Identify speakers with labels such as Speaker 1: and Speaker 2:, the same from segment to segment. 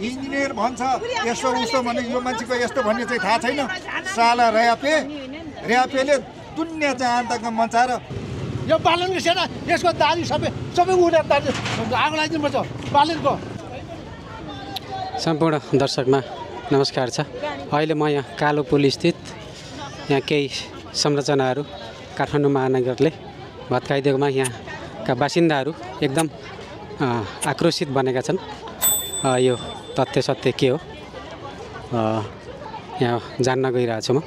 Speaker 1: Engineer भन्छ यस्तो उस्तो भने यो मान्छेको यस्तो भन्ने चाहिँ थाहा छैन। साला र्यापेले दुनियाँ चाहिँ आन्तक मचाएर
Speaker 2: यो बालनको सेना यसको दादी सबै उडेर दादी आगो लगाइदिनुपर्छ बालनको।
Speaker 3: सम्पूर्ण दर्शकमा नमस्कार छ। अहिले म यहाँ कालो पुल स्थित यहाँ केही संरचनाहरू काठमाडौँ महानगरले भत्काइदिएकोमा यहाँका बासिन्दाहरू एकदम आक्रोशित बनेका छन्। यो तथ्य सत्य के हो यहाँ जान्न गइरहेको छु म।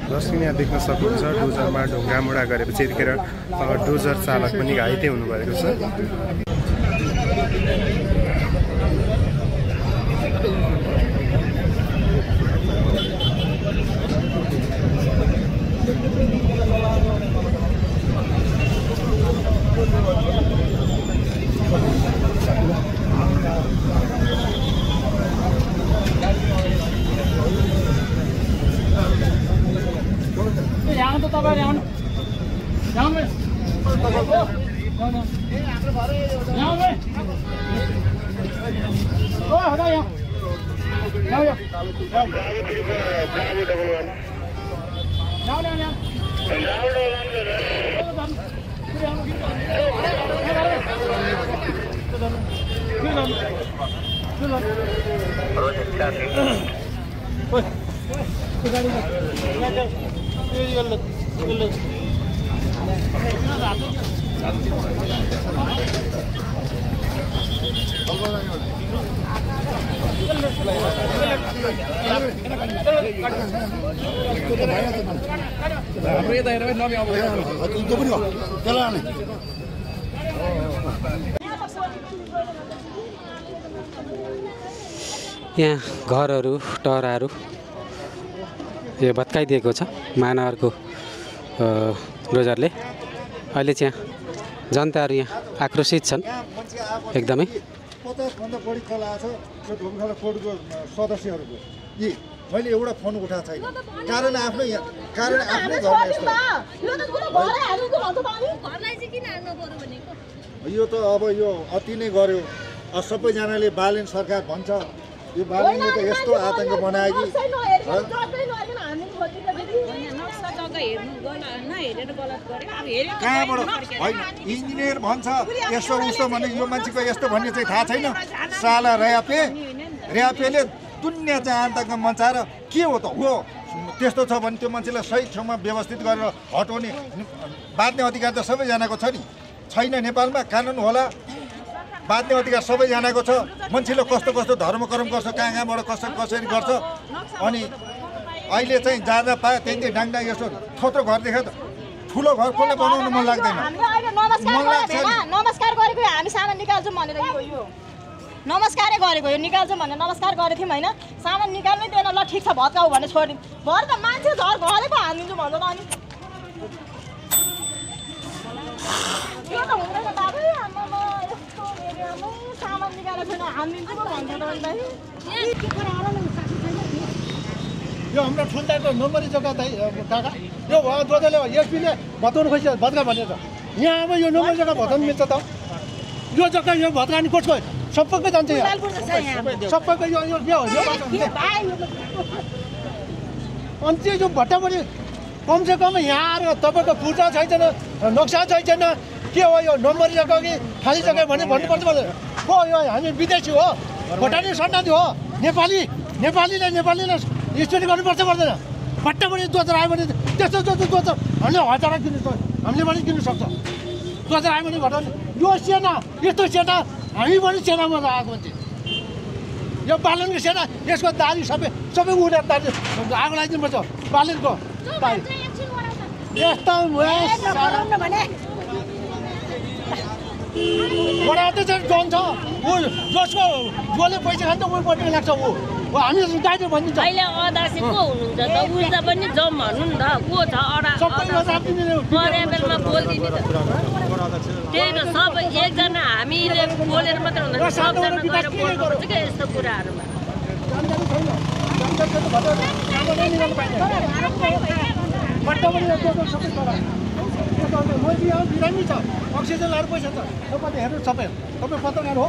Speaker 4: दर्शक यहाँ देख्न सक्नुहुन्छ डोजरमा ढुङ्गामुढा गरेपछि यतिखेर डोजर चालक पनि घाइते हुनुभएको छ।
Speaker 3: यहाँ घरहरू टहराहरू यो भत्काइदिएको छ महानगरको डोजरले। अहिले चाहिँ जनताहरू यहाँ आक्रोशित छन् एकदमै।
Speaker 1: 50 भन्दा बढी कल आछ यो ढुङ्गाला कोडको सदस्यहरूको यी मैले एउटा फोन उठाएको छैन। कारण आफ्नो घरमा यस्तो यो त अब यो अति नै गर्यो। सबैजनाले बालेन सरकार भन्छ यो बालेनले त यस्तो आतंक बनायो कि कहाँबाट होइन। इन्जिनियर भन्छ यस्तो उस्तो भने यो मान्छेको यस्तो भन्ने चाहिँ थाहा छैन। साला र्यापेले दुनियाँ चाहिँ आतंक मचाएर के हो त हो त्यस्तो छ भने त्यो मान्छेलाई सही ठाउँमा व्यवस्थित गरेर हटाउने बाध्ने अधिकार त सबैजनाको छ नि। छैन नेपालमा कानुन होला बाध्ने अधिकार सबैजनाको छ। मान्छेले कस्तो कस्तो धर्म कर्म गर्छ कहाँबाट कसरी गर्छ। अनि अहिले चाहिँ जाँदा पायो त्यही डाङडाङ यस्तो थोत्रो घर देख्यो त ठुलो घर कसलाई बनाउनु मन लाग्दैन।
Speaker 5: नमस्कार गरेको हामी सामान निकाल्छौँ भनेर यो नमस्कारै गरेको यो निकाल्छौँ भनेर नमस्कार गरेको थियौँ होइन। सामान निकाल्नै दिएन। ल ठिक छ भत्काउ भने छोडिदिउँ। भर त मान्छे झर घरै पो हानिदिन्छु भन्छ त अनि त्यो त हुँदैन बाबु। आमामा यस्तो एरियामै सामान निकालेको छैन हानिदिन्छु पो भन्छ त अनि
Speaker 2: यो हाम्रो ठुल्दाको नम्बरी जग्गा काका यो दोजले एसपीले भत्काउनु खोज्छ भत्का भनेर यहाँ अब यो नम्बरी जग्गा भत्काउनु मिल्छ त यो जग्गा यो भत्का नि कसको सबैको जान्छ सबैको यो अनि त्यो यो भट्टाबडी कमसेकम यहाँ आएर तपाईँको पूजा छैन नक्सा छैन के हो यो नम्बरी जग्गा कि खाली जग्गा भने भन्नुपर्छ हो यो हामी विदेशी हो भोटानी सन्तानी हो नेपालीले स्टडी गर्नुपर्छ पर्दैन भट्टाबडी दोचर आयो भने त्यस्तो दोचर हामीले हजारमा हामीले पनि किन्नु सक्छ दोचर आयो भने भटाउने यो सेना यस्तो सेना हामी पनि सेनामा आएको मान्छे यो बालनको सेना यसको दारी सबै उडेर दारी आगो लगाइदिनुपर्छ बालनको दारी यस्तो बडा चाहिँ जन छ ऊ जसको जसले पैसा खान्छ ऊ पट्टि लाग्छ ऊ हामी गाइडर भनिदिन्छ
Speaker 6: अहिले अदासी को हुनुहुन्छ त उल्टा पनि जम भन्नु नि त को छ पर्यावरणमा बोलिदिने त त्यही त सबै एकजना हामीले बोलेर मात्र हुँदैन सबजना गएर बोल्नुपर्छ क्या यस्तो कुराहरूमा
Speaker 2: बिरामी छ अक्सिजन लाएर पैसा छ तपाईँ हेर्नु तपाईँ पत्रकार हो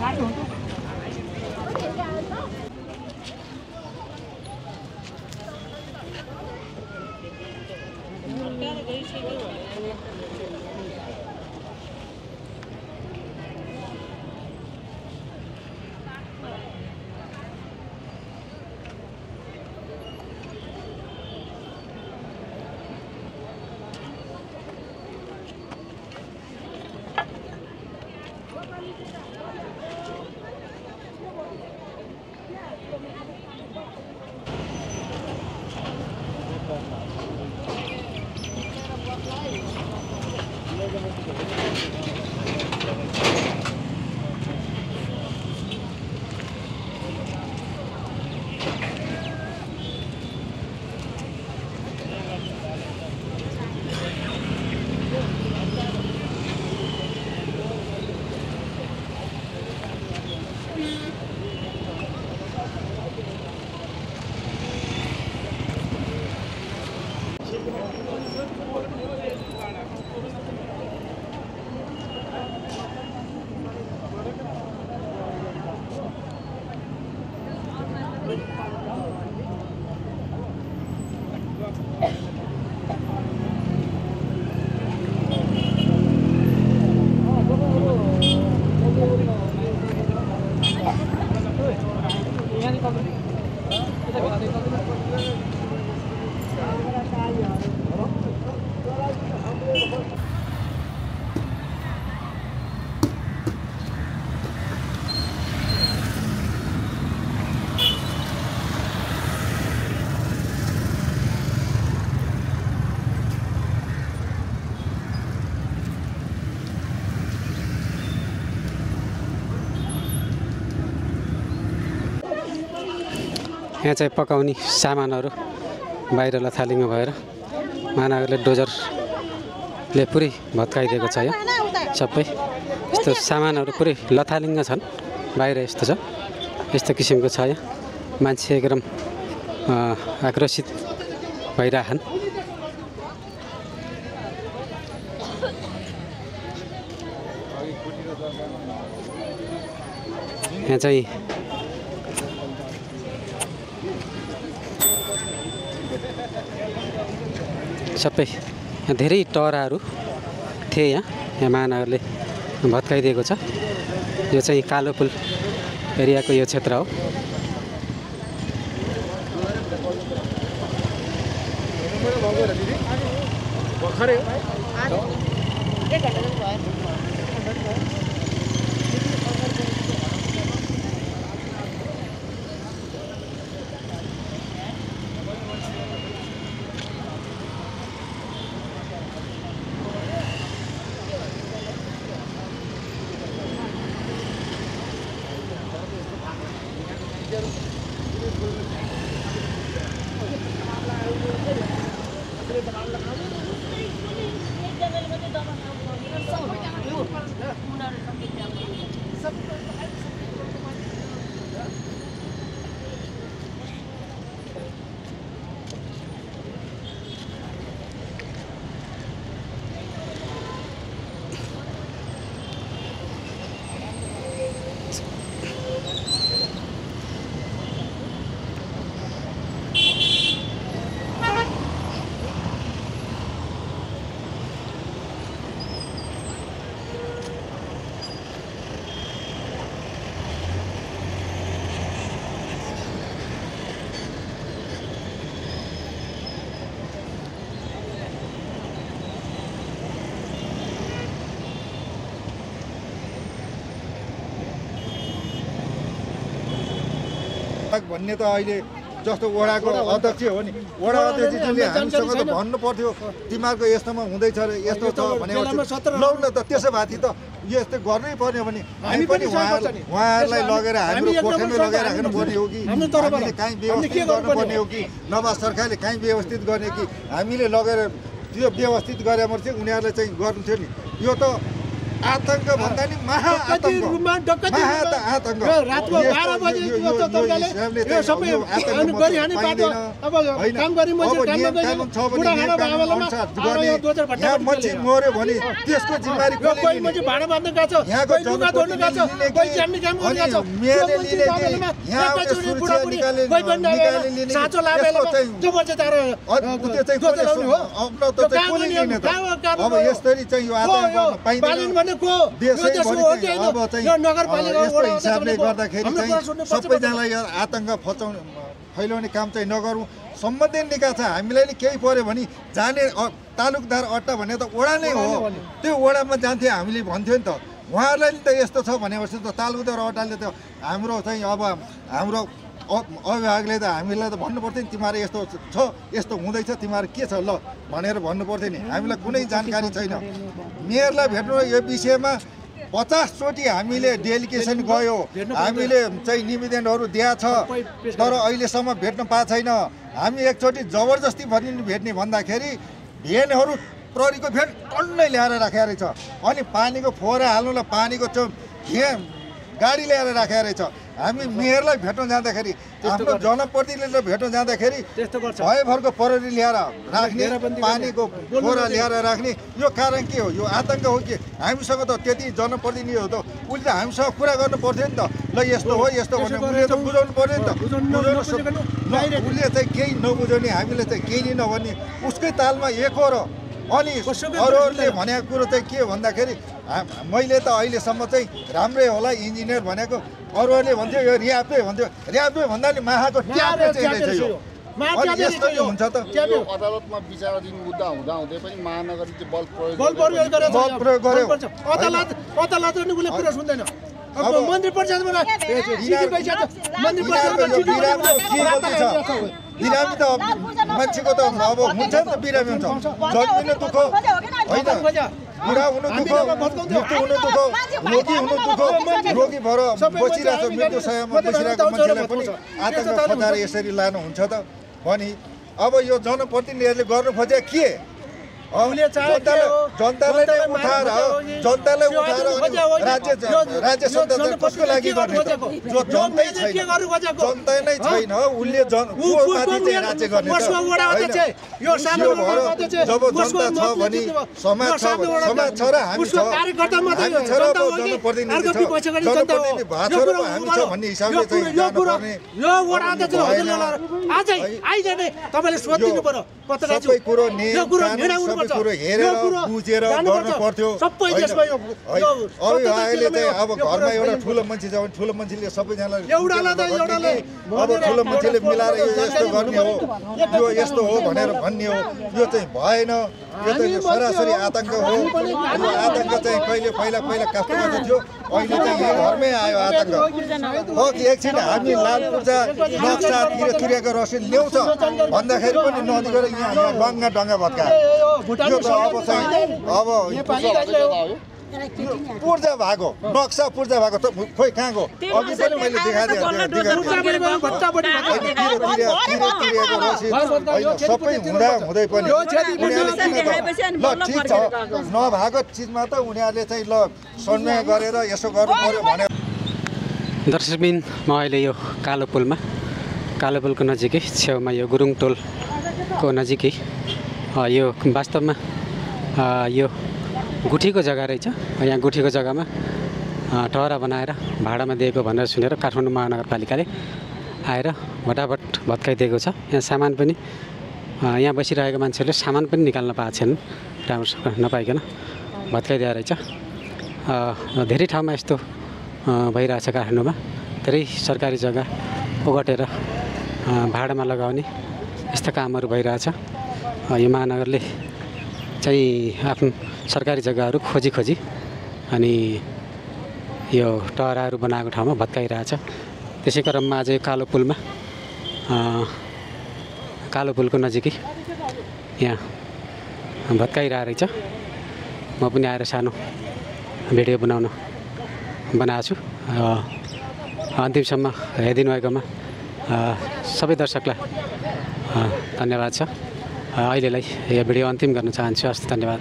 Speaker 2: कार्ड हुन्छ
Speaker 3: यहाँ चाहिँ पकाउने सामानहरू बाहिर लथालिङ्ग भएर महानगरले डोजरले पुरै भत्काइदिएको छ यो सबै यस्तो सामानहरू पुरै लथालिङ्ग छन् बाहिर यस्तो छ यस्तो किसिमको छ यहाँ मान्छे एकदम आक्रोशित भइरहेछन् यहाँ चाहिँ सबै धेरै टहराहरू थिए यहाँ महानगरले भत्काइदिएको छ यो चाहिँ कालो पुल एरियाको यो क्षेत्र हो
Speaker 1: भन्ने त अहिले जस्तो वडाको अध्यक्ष हो नि वडा अध्यक्षले हामीसँग त भन्नु पर्थ्यो तिमीहरूको यस्तोमा हुँदैछ र यस्तो छ भनेपछि लौ न त त्यसो भए त यस्तो गर्नै पर्ने भने हामी पनि उहाँहरूलाई लगेर हाम्रो कोठामै लगेर राख्नु पर्ने हो कि हामीले काहीँ व्यवस्थित गर्नुपर्ने हो कि नभए सरकारले काहीँ व्यवस्थित गर्ने कि हामीले लगेर त्यो व्यवस्थित गरेर चाहिँ उनीहरूलाई चाहिँ गर्नु थियो नि यो त आतंक भन्दा नि महाआतंक
Speaker 2: रातको 12 बजे यो सबै गरिहाने बाटो अब काम गरी
Speaker 1: मान्छे मर्यो भने त्यसको जिम्मेवारी
Speaker 2: कोही मान्छे भाडा बाँध्न गएको छ कोही ढुङ्गा तोड्न गएको छ कोही च्याम्ने काम गर्न गएको छ
Speaker 1: मेयरले लिने
Speaker 2: कोही पनि साँचो लागेर त्यो मान्छे तार
Speaker 1: अब यसरी चाहिँ यो आतंक पाइँदैन हिसाबले गर्दाखेरि चाहिँ सबैजनालाई यो आतंक फैलाउने काम चाहिँ नगरौँ सम्बन्धित निकाय छ हामीलाई नि केही पर्यो भने जाने तालुकदार अड्डा भने त वडा नै हो त्यो वडामा जान्थ्यो हामीले भन्थ्यो नि त उहाँहरूलाई नि त यस्तो छ भनेपछि त तालुकदार अड्डाले त हाम्रो चाहिँ अब हाम्रो अभिभावकले त हामीलाई त भन्नु पर्थ्यो नि तिमीहरू यस्तो छ यस्तो हुँदैछ तिमीहरू के छ ल भनेर भन्नु पर्थ्यो नि हामीलाई कुनै जानकारी छैन मेयरलाई भेट्नु यो विषयमा 50 चोटि हामीले डेलिगेसन गयो हामीले चाहिँ निवेदनहरू दिएको छ तर अहिलेसम्म भेट्न पाएको छैन हामी एकचोटि जबरजस्ती भेट्ने भन्दाखेरि भेनहरू प्रहरीको भेट टन्नै ल्याएर राखेको रहेछ अनि पानीको फोहरा हाल्नुलाई पानीको गाडी ल्याएर राखेको रहेछ हामी मेयरलाई भेट्न जाँदाखेरि आफ्नो जनप्रतिनिधिलाई भेट्न जाँदाखेरि भयभरको प्रहरी ल्याएर राख्ने पानीको फोहरा ल्याएर राख्ने यो कारण के हो यो आतंक हो कि हामीसँग त त्यति जनप्रतिनिधि हो त उसले त हामीसँग कुरा गर्नु पर्थ्यो नि त ल यस्तो हो यस्तो भने उसले त बुझाउनु पऱ्यो नि त उसले चाहिँ केही नबुझाउने हामीले चाहिँ केही नै नभन्ने उसकै तालमा एक हो र अनि अरूहरूले भनेको कुरो चाहिँ के भन्दाखेरि मैले त अहिलेसम्म चाहिँ राम्रै होला इन्जिनियर भनेको अरूहरूले भन्थ्यो यो र्यापै भन्थ्यो र्यापै भन्दा नि माहाको ट्यापै चाहिँ रहेछ यो यस्तो हुन्छ त
Speaker 7: अदालतमा विचाराधीन मुद्दा हुँदै पनि महानगरले बल
Speaker 1: प्रयोग गर्यो
Speaker 2: अदालत नि उसले कुरा सुन्दैन अब मन्त्री परिषदमा
Speaker 1: बिरामी त मान्छेको त अब हुन्छ नि त बिरामी हुन्छ जन्मिनु दुःख होइन बुढा हुनु दुःख मृत्यु हुनु दुःख रोगी हुनु दुःख रोगी भएर बसिरहेको मृत्यु शय्यामा बसिरहेको मान्छेलाई पनि आतंक फताएर यसरी लानु हुन्छ त भनी अब यो जनप्रतिनिधिहरूले गर्नु खोजे के जनतालाई नै उठाएर राज्य सत्ता कसको लागि गर्ने जो जनतै छैन जनता नै छैन उसले राज्य गर्ने जब जनता छ भने समाज छ र हामी छ र जनप्रतिनिधि छ जनप्रतिनिधि भएको छ र हामी छ भन्ने हिसाबले चाहिँ जानुपर्ने सबै कुरो कुरो हेरेर बुझेर गर्नु पर्थ्यो अहिले चाहिँ अब घरमा एउटा ठुलो मान्छे छ भने ठुलो मान्छेले सबैजनालाई अब ठुलो मान्छेले मिलाएर यो यस्तो गर्ने हो यो यस्तो हो भनेर भन्ने हो यो चाहिँ भएन यो त यो सरासरी आतंक हो यो आतंक चाहिँ कहिले पहिला काठमाडौँ थियो अहिले चाहिँ यहाँ घरमै आयो आतंक हो कि एकछिन हामी लाल पूर्जा नक्सा तिरेको रसिद ल्याउँछ भन्दाखेरि पनि नदीको यहाँ गङ्गा डङ्गा भत्कायो यो त अब चाहिँ अब पूर्जा भएको नक्सा पूर्जा भएको त खोइ कहाँको अघि पनि मैले सबै हुँदै पनि ल ठिक छ नभएको चिजमा त उनीहरूले चाहिँ ल सन्मान गरेर यसो गर्नु पर्यो भने
Speaker 3: दर्शकबिन म अहिले यो कालो पुलको नजिकै छेउमा यो गुरुङ टोलको नजिकै यो वास्तवमा यो गुठीको जग्गा रहेछ यहाँ गुठीको जग्गामा टहरा बनाएर भाडामा दिएको भनेर सुनेर काठमाडौँ महानगरपालिकाले आएर भटाभट भत्काइदिएको छ यहाँ सामान पनि यहाँ बसिरहेको मान्छेहरूले सामान पनि निकाल्न पाएको छैनन् राम्रोसँग नपाइकन भत्काइदिएको रहेछ धेरै ठाउँमा यस्तो भइरहेछ काठमाडौँमा धेरै सरकारी जग्गा ओगटेर भाडामा लगाउने यस्ता कामहरू भइरहेछ यो महानगरले चाहिँ आफ्नो सरकारी जग्गाहरू खोजी अनि यो टहराहरू बनाएको ठाउँमा भत्काइरहेछ त्यसै क्रममा आज कालो पुलमा कालो पुलको नजिकै यहाँ भत्काइरहेको रहेछ। म पनि आएर सानो भिडियो बनाएको छु। अन्तिमसम्म हेरिदिनु भएकोमा सबै दर्शकलाई धन्यवाद छ। अहिलेलाई यो भिडियो अन्तिम गर्न चाहन्छु। हस्, धन्यवाद।